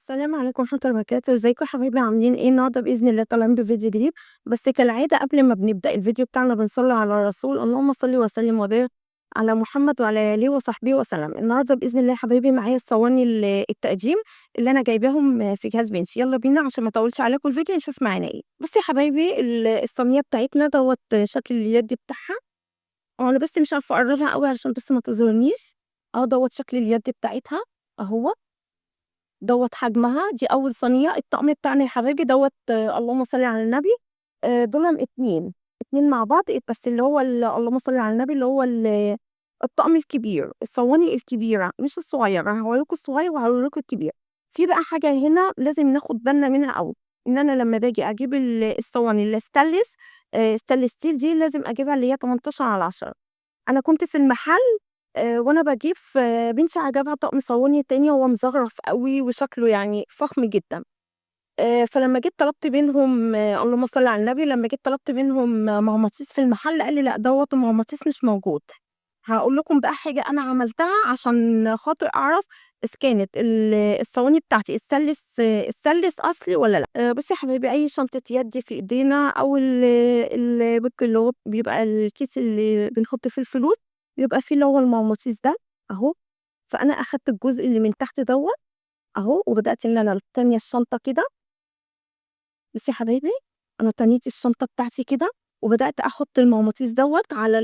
السلام عليكم ورحمة الله وبركاته. ازيكم يا حبايبي، عاملين ايه النهارده؟ باذن الله طالعين بفيديو جديد. بس كالعادة قبل ما بنبدا الفيديو بتاعنا بنصلي على الرسول، اللهم صل وسلم وبارك على محمد وعلى اله وصحبه وسلم. النهارده باذن الله يا حبايبي معايا الصواني التقديم اللي انا جايباهم في جهاز بنتي. يلا بينا عشان ما اطولش عليكم الفيديو نشوف معانا ايه. بصي يا حبايبي، الصينية بتاعتنا دوت شكل اليد بتاعها. انا بس مش عارفه اقربها قوي علشان بس ما تظهرنيش. دوت شكل اليد بتاعتها اهو، دوت حجمها. دي اول صينية. الطقم بتاعنا يا حبايبي دوت، اللهم صل على النبي، دول اتنين مع بعض، بس اللي هو اللهم صل على النبي اللي هو الطقم الكبير، الصواني الكبيرة مش الصغيرة. انا هوريكم الصغير وهوريكم الكبير. في بقى حاجة هنا لازم ناخد بالنا منها قوي، ان انا لما باجي اجيب الصواني اللي stainless steel دي لازم اجيبها اللي هي 18 على 10. انا كنت في المحل، وانا بجيب، بنتي عجبها طقم صواني تاني، هو مزخرف قوي وشكله فخم جدا. فلما جيت طلبت منهم، اللهم صل على النبي، لما جيت طلبت منهم مغناطيس في المحل قال لي لا دوت المغناطيس مش موجود. هقول لكم بقى حاجة أنا عملتها عشان خاطر أعرف إذا كانت الصواني بتاعتي الستانلس أصلي ولا لا. بصي يا حبايبي، أي شنطة يد في إيدينا أو البوك اللي هو بيبقى الكيس اللي بنحط فيه الفلوس بيبقى فيه اللي هو المغناطيس ده أهو. فأنا أخدت الجزء اللي من تحت دوت أهو، وبدأت إن أنا تانية الشنطة كده. بصي يا حبايبي، أنا تنيت الشنطة بتاعتي كده وبدأت أحط المغناطيس دوت على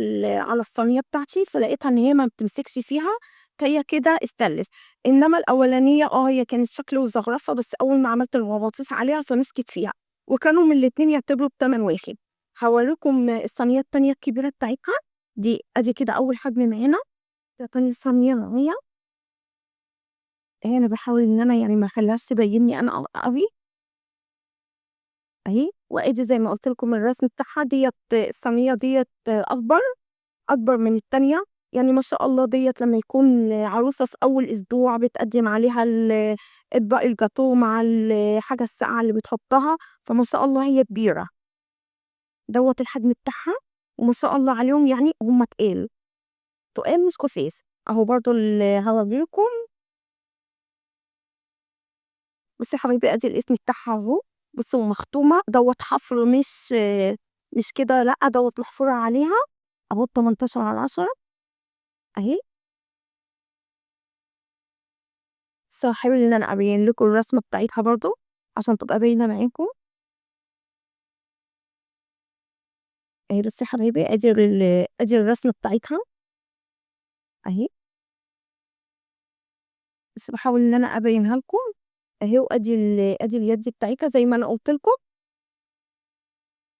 الصينية بتاعتي، فلقيتها إن هي ما بتمسكش فيها، هي كده استانلس. إنما الأولانية هي كانت شكل وزخرفة، بس أول ما عملت المغناطيس عليها فمسكت فيها، وكانوا من الاتنين يعتبروا بتمن واحد. هوريكم الصينية التانية الكبيرة بتاعتها دي. أدي كده أول حجم معانا، ده تاني صينية معايا اهي. أنا بحاول إن أنا ما أخليهاش تبيني أنا قوي اهي. وادي زي ما قلت لكم الرسم بتاعها. ديت الصينية ديت اكبر من التانية، ما شاء الله. ديت لما يكون عروسة في اول اسبوع بتقدم عليها اطباق الجاتو مع الحاجة الساقعة اللي بتحطها، فما شاء الله هي كبيرة. دوت الحجم بتاعها وما شاء الله عليهم، هم تقال تقال مش خفاف اهو. برضو هوريكم. بصي يا حبايبي، ادي الاسم بتاعها اهو. بصوا مختومة دوت حفر، مش كده، لأ دوت محفورة عليها اهو 18 على 10 اهي. بس هحاول ان انا ابين لكم الرسمة بتاعتها برضو عشان تبقى باينة معاكم اهي. بصي يا حبايبي، ادي الرسمة بتاعتها اهي، بس بحاول ان انا ابينها لكم اهي. وادي ادي اليد بتاعتها زي ما انا قلت لكم،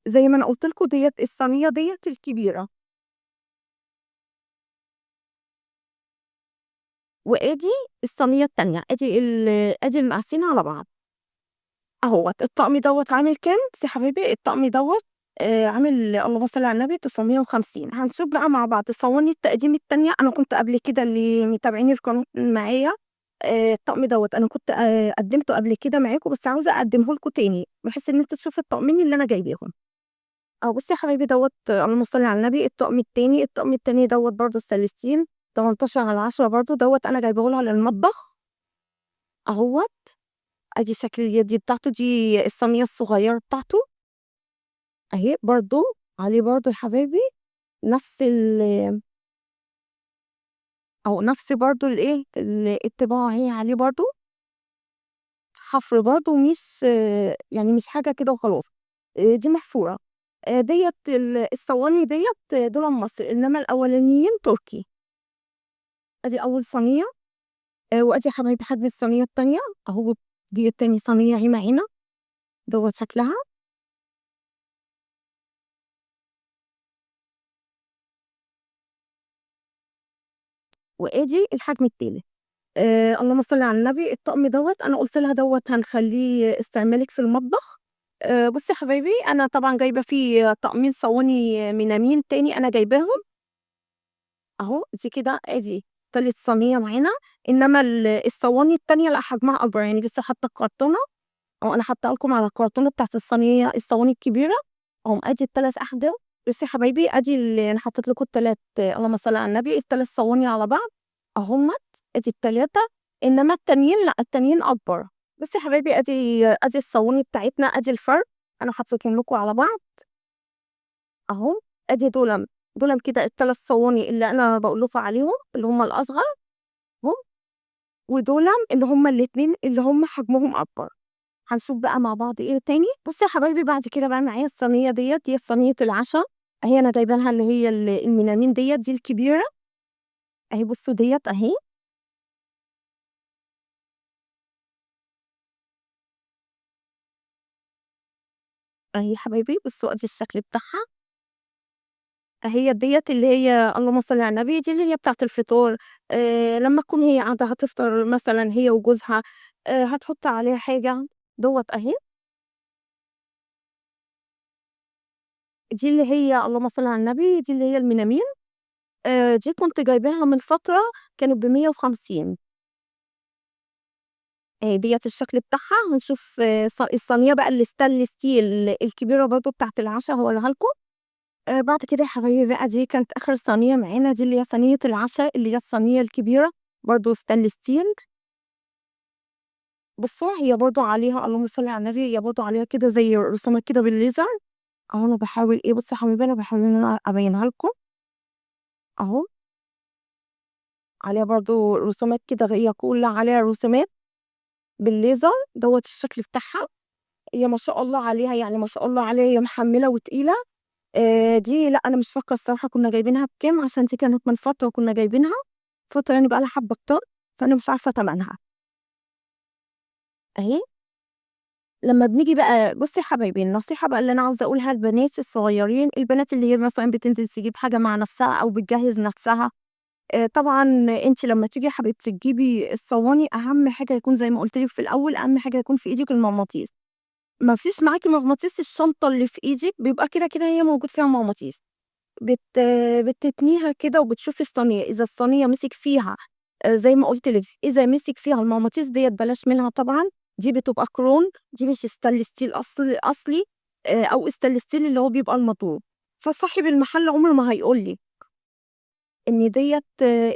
زي ما انا قلت لكم ديت الصينية ديت الكبيرة. وادي الصينية التانية، ادي المقاسين على بعض اهوت. الطقم دوت عامل كام؟ بصي يا حبايبي، الطقم دوت، عامل اللهم صل على النبي 950. هنشوف بقى مع بعض صواني التقديم التانية. انا كنت قبل كده اللي متابعيني القناة معايا، الطقم دوت انا كنت، قدمته قبل كده معاكم، بس عاوزة اقدمه لكم تاني بحيث ان انتوا تشوفوا الطقمين اللي انا جايباهم. بصي يا حبايبي دوت اللهم صل على النبي الطقم التاني، الطقم التاني دوت برضه السلسلتين 18 على 10 برضه دوت انا جايبه لها للمطبخ اهوت. ادي شكل اليد بتاعته، دي الصينية الصغيرة بتاعته اهي، برضه عليه برضه يا حبايبي نفس ال او نفس برضه الايه الطباعة اهي عليه برضه حفر برضه، مش حاجة كده وخلاص، دي محفورة. ديت الصواني ديت دول مصر، انما الاولانيين تركي. ادي اول صينية، وادي يا حبايبي حجم الصينية التانية اهو، دي التاني صينية اهي معانا دوت شكلها. وادي الحجم التالت. اللهم صل على النبي. الطقم دوت انا قلت لها دوت هنخليه استعمالك في المطبخ. بصي يا حبايبي، انا طبعا جايبه فيه طقمين صواني منامين تاني انا جايباهم اهو. دي كده ادي تالت صينية معانا، انما الصواني التانية لا حجمها اكبر، لسه حاطه الكرتونه اهو، انا حاطاها لكم على الكرتونه بتاعت الصواني الكبيرة اهو. ادي التلات احجام. بصي يا حبايبي، ادي انا حطيت لكم التلات، اللهم صل على النبي، التلات صواني على بعض اهمت، ادي التلاتة، انما التانيين لا، التانيين اكبر. بصوا يا حبايبي أدي الصواني بتاعتنا، أدي الفرق، أنا حطيتهم لكم على بعض أهو. أدي دولم كده ال3 صواني اللي أنا بقول لكم عليهم اللي هم الأصغر هم، ودولم اللي هم الاتنين اللي هم حجمهم أكبر. هنشوف بقى مع بعض إيه تاني. بصوا يا حبايبي بعد كده بقى معايا الصينية ديت، دي صينية العشاء أهي، أنا جايباها اللي هي المينامين ديت، دي الكبيرة أهي. بصوا ديت أهي، أهي يا حبايبي. بصوا أدي الشكل بتاعها أهي ديت اللي هي اللهم صل على النبي، دي اللي هي بتاعت الفطار. لما تكون هي قاعدة هتفطر مثلا هي وجوزها، هتحط عليها حاجة دوت أهي. دي اللي هي اللهم صل على النبي، دي اللي هي المينامين. دي كنت جايباها من فترة، كانت ب150. ديت الشكل بتاعها. هنشوف، الصينية بقى ال stainless steel الكبيرة برضو بتاعت العشاء هوريها لكم. بعد كده يا حبايبي بقى دي كانت آخر صينية معانا، دي اللي هي صينية العشاء اللي هي الصينية الكبيرة برضو stainless steel. بصوا هي برضو عليها اللهم صل على النبي، هي برضو عليها كده زي رسومات كده بالليزر اهو. انا بحاول ايه، بصوا يا حبايبي انا بحاول ان انا ابينها لكم اهو. عليها برضو رسومات كده، هي كلها عليها رسومات بالليزر دوت الشكل بتاعها. هي ما شاء الله عليها، يعني ما شاء الله عليها هي محملة وتقيلة. دي لا انا مش فاكرة الصراحة كنا جايبينها بكام، عشان دي كانت من فترة كنا جايبينها فترة يعني بقى لها حبة كتار، فانا مش عارفة تمنها اهي. لما بنيجي بقى بصي يا حبايبي، النصيحة بقى اللي أنا عاوزة أقولها للبنات الصغيرين، البنات اللي هي مثلاً بتنزل تجيب حاجة مع نفسها أو بتجهز نفسها، طبعاً أنتِ لما تيجي يا حبيبتي تجيبي الصواني، أهم حاجة يكون زي ما قلت لك في الأول، أهم حاجة يكون في إيدك المغناطيس. ما فيش معاكي مغناطيس، الشنطة اللي في إيدك بيبقى كده كده هي موجود فيها مغناطيس، بتتنيها كده وبتشوفي الصينية، إذا الصينية مسك فيها، زي ما قلت لك، إذا مسك فيها المغناطيس ديت بلاش منها طبعاً، دي بتبقى كرون، دي مش stainless steel أصلي، أو stainless steel اللي هو بيبقى المضروب. فصاحب المحل عمره ما هيقول لك إن ديت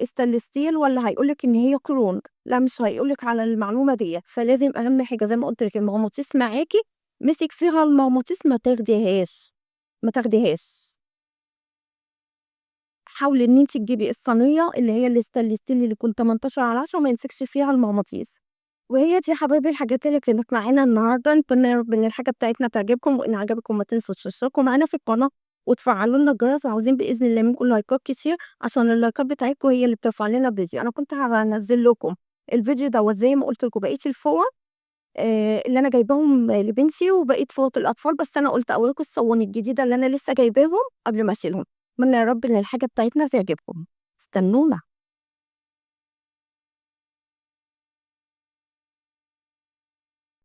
stainless steel ولا هيقول لك إن هي كرون، لا مش هيقول لك على المعلومة ديت. فلازم أهم حاجة زي ما قلت لك المغناطيس معاكي، مسك فيها المغناطيس ما تاخديهاش، ما تاخديهاش. حاولي إن انتي تجيبي الصينية اللي هي ال stainless steel اللي يكون 18/10 وما يمسكش فيها المغناطيس. وهي دي يا حبايبي الحاجات اللي كانت معانا النهارده. نتمنى يا رب ان الحاجه بتاعتنا تعجبكم، وان عجبكم ما تنسوش تشتركوا معانا في القناه وتفعلوا لنا الجرس. عاوزين باذن الله منكم لايكات كتير عشان اللايكات بتاعتكم هي اللي بترفع لنا الفيديو. انا كنت هنزل لكم الفيديو دوت زي ما قلت لكم بقيه الفوط، اللي انا جايباهم لبنتي وبقيه فوط الاطفال، بس انا قلت اوريكم الصواني الجديده اللي انا لسه جايباهم قبل ما اشيلهم. اتمنى يا رب ان الحاجه بتاعتنا تعجبكم. استنونا.